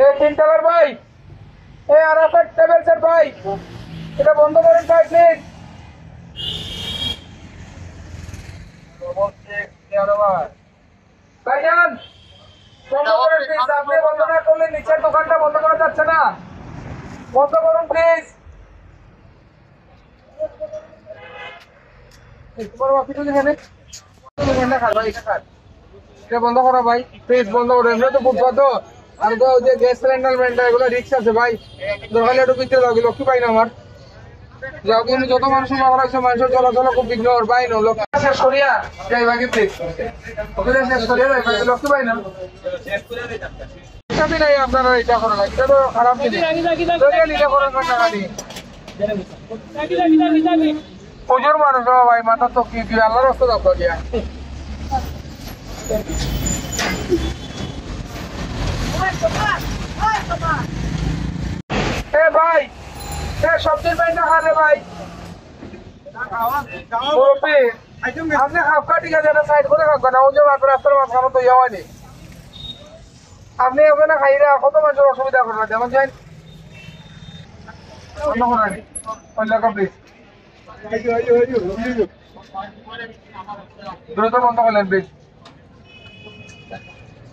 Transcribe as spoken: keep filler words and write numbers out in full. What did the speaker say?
এ তিন টাকার ভাই, এ আরাফাত ট্রাভেলসের ভাই, এটা বন্ধ করেন ভাই, প্লিজ। ভাইজান, বন্ধ করেন প্লিজ। আপনি বন্ধ না করলে নিচের দোকানটা বন্ধ করা যাচ্ছে না। বন্ধ করুন প্লিজ। এই, তোমার অফিস ওখানে? ওখানে খান ভাই, এটা খান। এটা বন্ধ করো ভাই, প্লিজ বন্ধ করো। এমনি তো ফুটপাত তো, আর তো ওই যে গ্যাস সিলিন্ডার মিলিন্ডার এগুলো রিস্ক আছে ভাই। দরকার হলে একটু ভিতরে যাও, লক্ষ্মী ভাই না আমার। যাও, কিন্তু যত মানুষ জমা করা হয়েছে, মানুষের চলাচল খুব বিঘ্ন ওর ভাই না, লক্ষ্মী শেষ করিয়া যাই ভাই, প্লিজ। ওকে শেষ করিয়া যাই ভাই, লক্ষ্মী ভাই না। এটা দিন এই আপনারা এটা করো না, এটা তো খারাপ জিনিস। এটা নিলে করো না, টাকা নিয়ে। পুজোর মানুষ বাবা ভাই, মাথা তো কি দিবে, আল্লাহর রাস্তা যাবো গিয়া। এ ভাই, এ সবজির ভাই না খারে ভাই। মুরব্বি, আপনি খাপকা ঠিক আছে, এটা সাইড করে খাপকা না, ওই যে মাত্র রাস্তার মাঝখানে তো ইয়া হয়নি। আপনি ওখানে খাইরা কত মানুষের অসুবিধা করবেন, যেমন যাই অন্য কোনো নেই। অন্য কাউকে দ্রুত বন্ধ করলেন, প্লিজ।